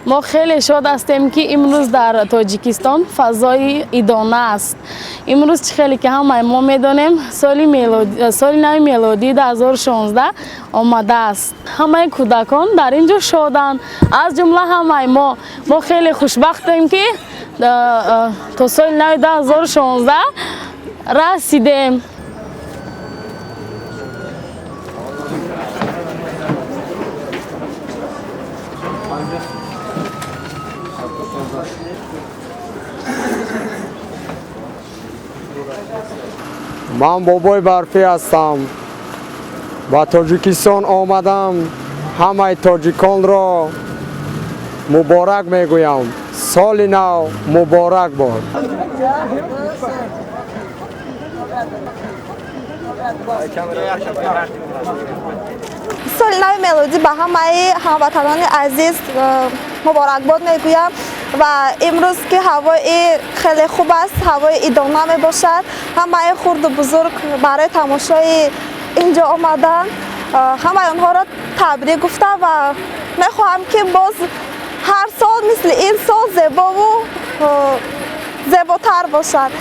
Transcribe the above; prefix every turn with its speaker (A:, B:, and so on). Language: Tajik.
A: Мо хеле шод ҳастем, ки имрӯз дар Тоҷикистон фазои идона аст. Имрӯз чӣ хеле ки ҳамаи мо медонем, соли нави мелодии 2016 омадааст. Ҳамаи кӯдакон дар ин ҷо шоданд, аз ҷумла ҳамаи мо. Мо хеле хушбахтем, ки то соли нави 2016 расидем.
B: Ман Бобои Барфӣ ҳастам. Ба Тоҷикистон омадам. Ҳамаи тоҷиконро муборак мегӯям. Соли нав муборак бод.
C: Соли нави мелодӣ ба ҳамаи ҳамватанони азиз муборакбод мегӯям ва имрӯз ки ҳавои хеле хуб аст, ҳавои идона мебошад, ҳамаи хурду бузург барои тамошои инҷо омаданд. Ҳамаи онҳоро табрик гуфта ва мехоҳам, ки боз ҳар сол мисли ин сол зебову зеботар бошад.